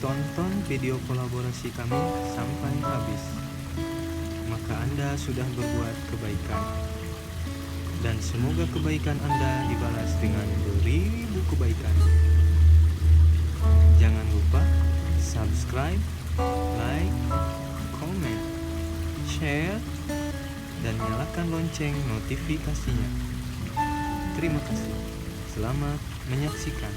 Tonton video kolaborasi kami sampai habis. Maka Anda sudah berbuat kebaikan. Dan semoga kebaikan Anda dibalas dengan beribu kebaikan. Jangan lupa subscribe, like, comment, share, dan nyalakan lonceng notifikasinya. Terima kasih. Selamat menyaksikan.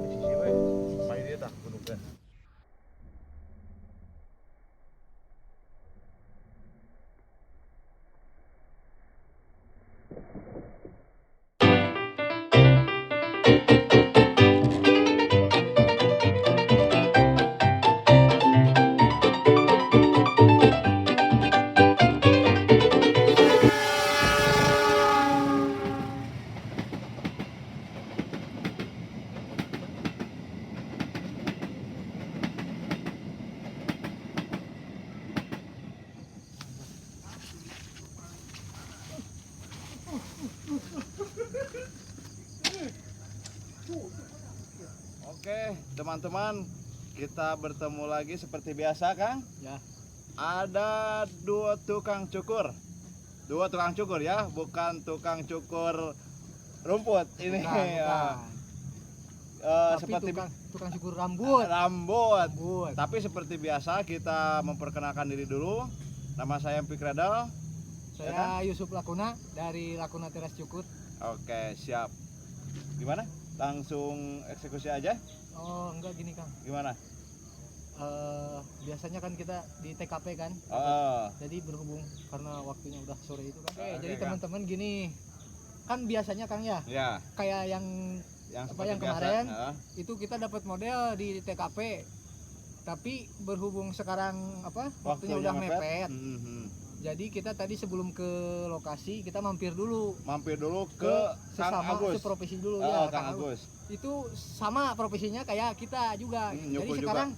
Di sisi we. Pai dia tah gunungkeun. Oke, teman-teman, kita bertemu lagi seperti biasa, Kang. Ya. Ada dua tukang cukur. Dua tukang cukur ya, bukan tukang cukur rumput ini. Bukan, ya. bukan. Eh, Tapi seperti tukang cukur rambut. Rambut. Rambut. Tapi seperti biasa kita memperkenalkan diri dulu. Nama saya Empik Redel. Saya Ya kan? Yusuf Lakuna dari Lakuna Teras Cukur. Oke, siap. Gimana? Langsung eksekusi aja? Oh, enggak gini, Kang. Gimana? Biasanya kan kita di TKP kan. Oh, Jadi berhubung karena waktunya udah sore itu kan. Oke, Oke, jadi Kang. teman-teman gini. Kan biasanya Kang ya, ya, kayak yang yang Apa seperti yang biasa. kemarin? Heeh. itu kita dapat model di TKP. Tapi berhubung sekarang apa? Waktunya udah mepet. Mhm. Jadi kita tadi sebelum ke lokasi kita mampir dulu Mampir dulu ke Kang sesama Agus. seprofesi dulu Oh, ya, Kang Agus. Itu sama profesinya kayak kita juga. Hmm, Jadi nyukur juga. sekarang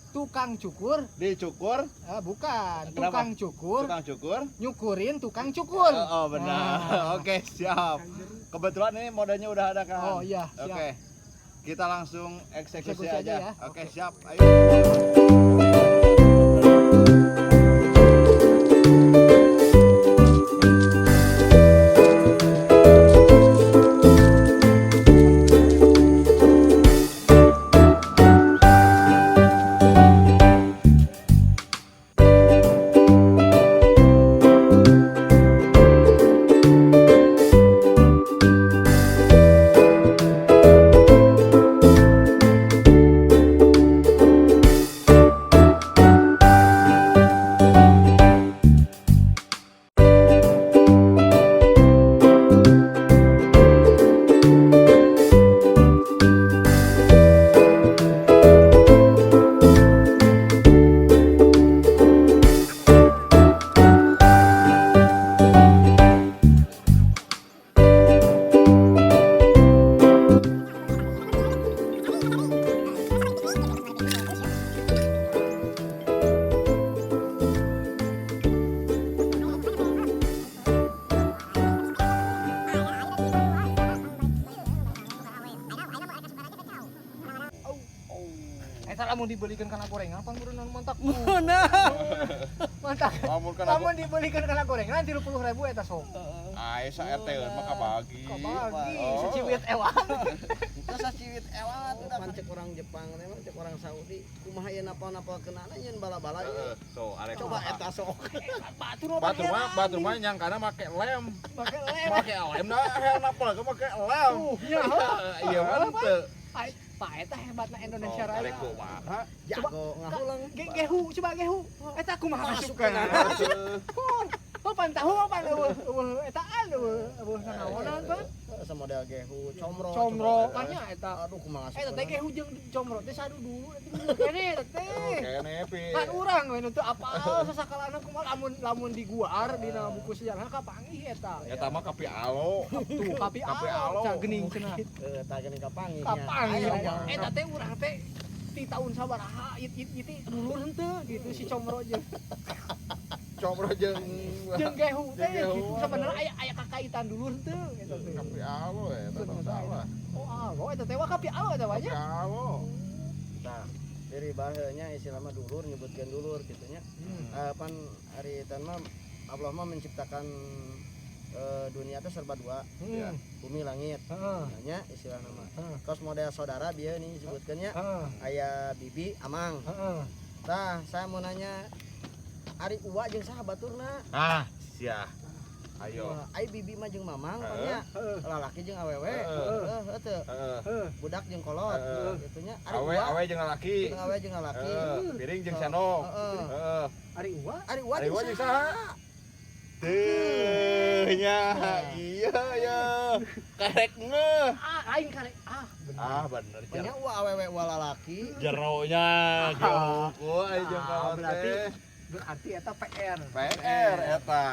tukang cukur, Dicukur, bukan, Kenapa? tukang cukur, tukang cukur. nyukurin tukang cukur. Oh, oh, benar. Nah. Oke, siap. Kebetulan ini modalnya udah ada, Kang. Oh iya, siap. Oke. Kita langsung eksekusi, Eksekusi aja aja. ya. Oke, Oke. siap. Ayo. lamun dibelikeun kana gorengan pan meureun mantak. Meunang. Mantak. Lamun kana Lamun dibelikeun kana gorengan 30.000 eta sok. Ae sa RT mah kabagi. Kabagi Oh. saciwit ewang. Itu saciwit ewang atuh da cek orang Jepang teh mah cek orang Saudi kumaha ieu napal-napal kenana nyeun bala-bala ieu. Heeh, so arek Coba eta sok. Batur mah Batur mah batur mah nyangkana make lem. Make lem. Make lem nah hel napal ke make lem. Nya. Iya mah teu. Pak eta hebatna Indonesia Raya. Arek kumaha? Jago ngahulang. Gehu, coba gehu. Eta kumaha Masukkeun. Pun. Oh pan tahu pan eueuh eueuh etaan eueuh eueuh nanaonan pan. Semodel gehu, comro. Comro pan nya eta. Aduh kumaha Eta teh gehu jeung comro teh sadudu kene eta teh. Kene pi. Kan urang we nu teu apal sasakalana kumaha lamun lamun diguar dina buku sejarah kapanggih eta. Eta mah kapi alo. Tuh kapi Kapi alo alo. cah geuning cenah. Heuh, tah geuning kapanggih. Kapanggih. Eta teh urang teh ti tahun sabaraha it it it dulur henteu gitu si comro jeung Comro jeung jeung gehu teh Jeung gehu. gitu sebenarnya aya aya kakaitan dulur henteu gitu teh. Kapi alo eta tong salah. Oh alo eta teh wah kapi alo eta Kapi nya. alo. Tah, dari baheunya istilah mah dulur nyebutkeun dulur kitu nya. Pan ari eta mah Allah mah menciptakan dunia teh serba dua, Ya. bumi langit. Heeh. Nya istilah nama. Heeh. Kos model saudara bieu nih disebutkeun nya. Heeh. Aya bibi, amang. Heeh. Tah, saya mau nanya ari uwa jeung saha baturna? Ah, sia. Ayo. Ai bibi mah jeung mamang Heeh. pan nya. Heeh. Lalaki jeung awewe. Heeh. Heeh, teu. Heeh. Budak jeung kolot Heeh. gitu nya. Ari Awe uwa awe jeung lalaki. jeung awe jeung lalaki. Heeh, piring jeung sendok. Heeh. Heeh. Ari uwa Ari uwa Ari uwa jeung jeung saha? Teu nya, iya ya. Karek ngeuh. ah lain karek ah bener. Ah, bener Nya uwa awewe uwa lalaki. Jeronya gehuku ai jeung Ah, kolot berarti teh. berarti eta PR. PR eta.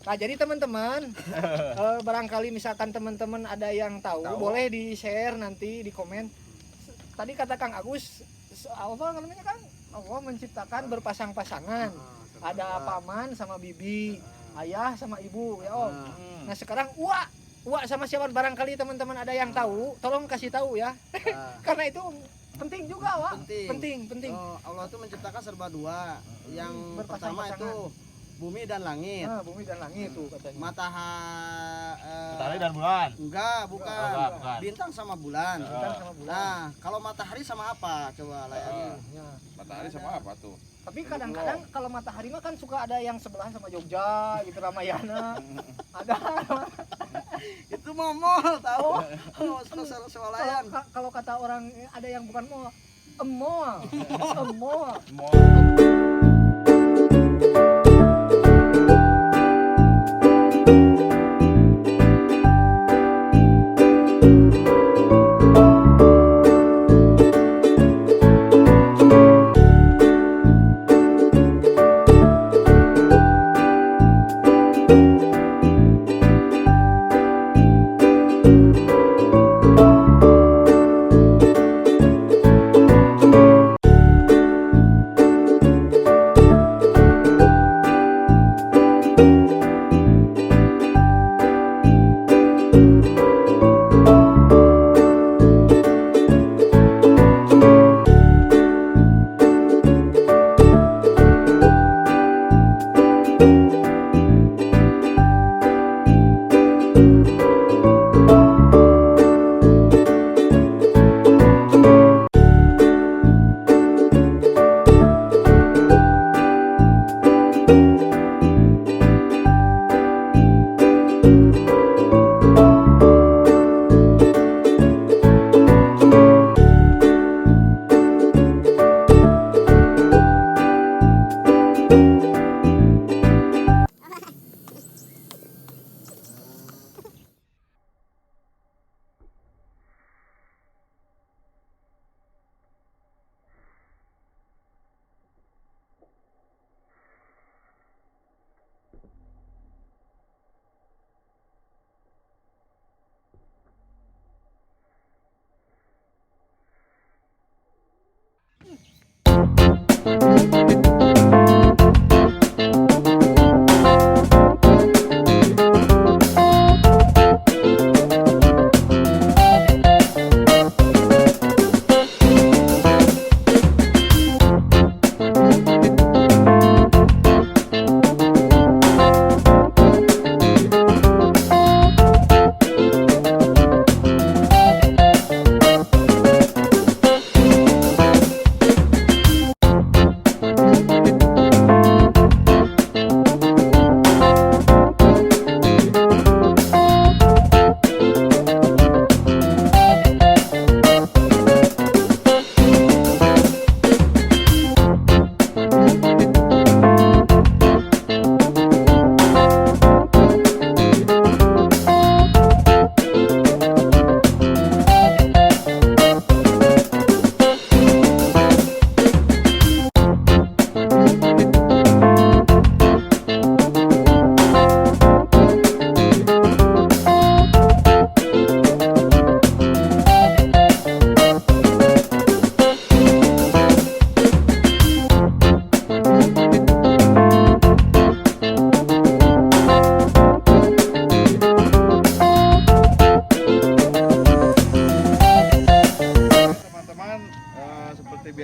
Nah, jadi teman-teman barangkali misalkan teman-teman ada yang tahu, Tahu. boleh di-share nanti di komen. Tadi kata Kang Agus, apa namanya Kang? Allah menciptakan berpasang-pasangan. Ada paman sama bibi, ayah sama ibu, ya Om. Nah, sekarang uwa, uwa sama siapa barangkali teman-teman ada yang tahu, tolong kasih tahu ya. Karena itu penting juga, Wak. Penting. Penting, penting. Oh, Allah tuh menciptakan serba dua. Yang pertama Berpasang-pasangan. itu bumi dan langit. Nah, bumi dan langit tuh katanya. Matahari Matahari dan bulan. Enggak, bukan. Oh, enggak, bukan. Bintang sama bulan. Bintang sama bulan. Nah, kalau matahari sama apa? Coba layarnya. Ya. Matahari sama apa tuh? Tapi kadang-kadang kalau matahari mah kan suka ada yang sebelahan sama Jogja gitu Ramayana. Ada. Itu mah mall tahu. Oh, swalayan. Kalau kata orang ada yang bukan mall, emol. Emol. Mall.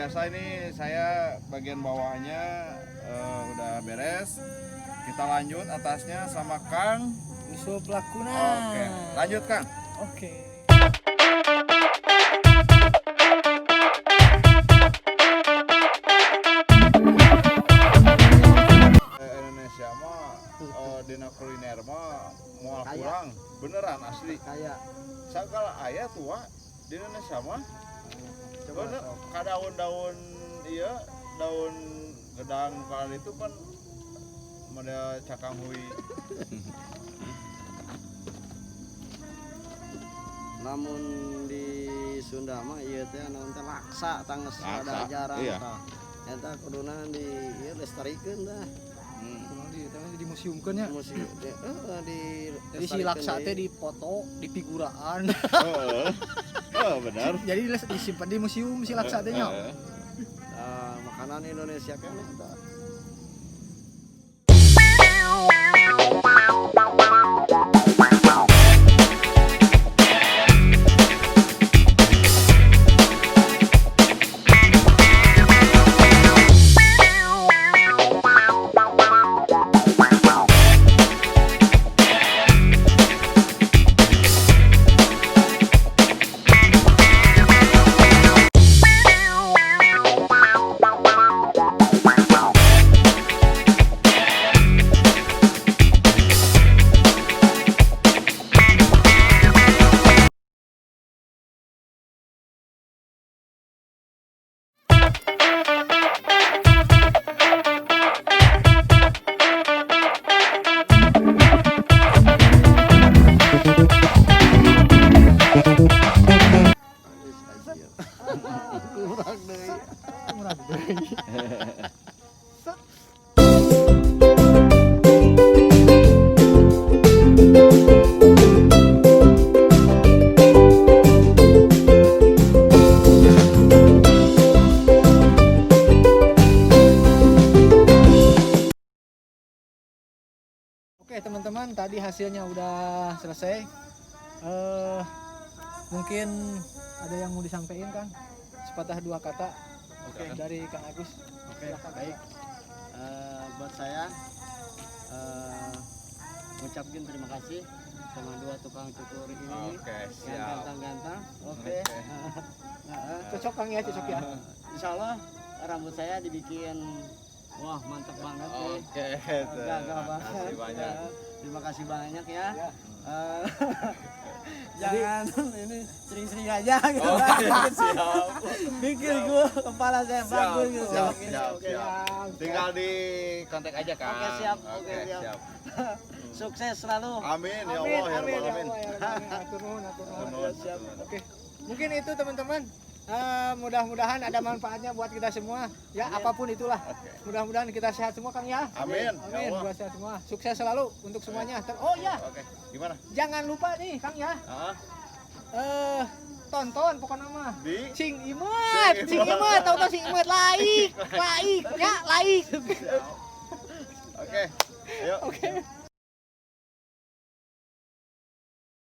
biasa ini saya bagian bawahnya udah beres. Kita lanjut atasnya sama Kang Yusuf Lakuna. Oke, lanjut Kang. Oke. Indonesia mah dina kuliner mah moal kurang, beneran asli. Kayak Sagala aya tua di Indonesia mah. Coba bener, ka daun-daun iya, daun gedang kalau itu kan model cakang hui. Namun di Sunda mah ieu teh naon teh laksa tangges ada jarang iya. Tah. Eta kuduna di ieu lestarikeun tah. Di teh di museumkeun nya. Museum di Jadi si laksa teh dipoto, di figuraan. Heeh. Oh, benar. Jadi disimpan di museum si laksa teh nya. Makanan Indonesia kan eta. Kurang deui. Kurang deui. Oke teman-teman, tadi hasilnya udah selesai. Mungkin ada yang mau disampaikan kan? Sepatah dua kata. Oke, dari Kang Agus. Oke, baik. Buat saya ngucapin terima kasih sama dua tukang cukur ini. Oke, siap. Yang ganteng-ganteng. Oke. Cocok Kang ya, cocok ya. Insya Allah rambut saya dibikin wah mantap banget. Oke, terima kasih banyak. Terima kasih banyak ya. Jangan ini sering-sering aja gitu. Oh, siap. Bikin gua kepala saya bagus gitu. Siap, siap, siap. Tinggal di kontak aja Kang. Oke, siap. Oke, siap. Sukses selalu. Amin ya Allah ya rabbal alamin. Atur nuhun, atur nuhun. Siap. Oke. Mungkin itu teman-teman. Mudah-mudahan ada manfaatnya buat kita semua ya. Amin. Apapun itulah. Okay. Mudah-mudahan kita sehat semua Kang ya. Amin. Amin. Ya buat sehat semua. Sukses selalu untuk semuanya. Oh ya. Oke. Gimana? Jangan lupa nih Kang ya. Tonton pokoknya mah. Di Cing Imet, Cing Imet, tahu-tahu Cing Imet like, like ya, like. Oke. Ayo. Oke.